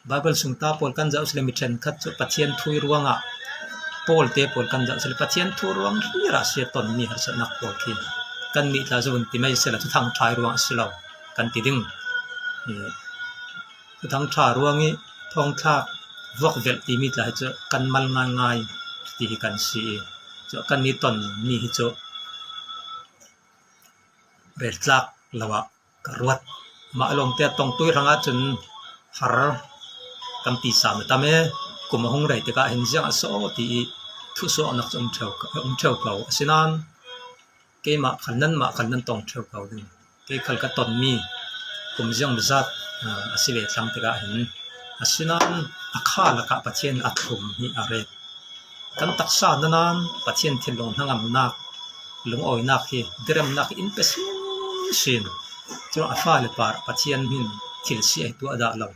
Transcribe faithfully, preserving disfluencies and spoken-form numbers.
Bible sungta pawl kan zoh sile mi ṭhenkhat chu Pathian thu ruangah, Paul te pawl kan zoh sile Pathian thu ruang hlir a sia ton mi harsatnak pawl khi kan nih tla zo ti mai sila Thuthang ṭha ruang a si lo kan ti ding. Thuthang ṭha ruang i thawngthlak vuak velh ti mi tla hi chu kan mal ngaingai ti hi kan si i, chu kan nih ton mi hi chu rel tlak lo ah ka ruat. Mah lawmte a tongtui hrangah cun har kan ti sam a tam e, kum a hung rei tikah hin ziang a so ti i thusuahnak cu um ṭheu ko, um ṭheu ko. Asinain keimah khal nanmah khal nan tong ṭheu ko ding. Kei khal ka tonmi kum ziang zat a si ve thlang tikah hin, asinain a kha lakah Pathian a thum hi a rel. Kan taksa nanan Pathian thinlung hnangamnak, lungawinak hi diremnak hi in pe sinsin. Cun a fa le par Pathian hin thil si a hi tuah dah lo.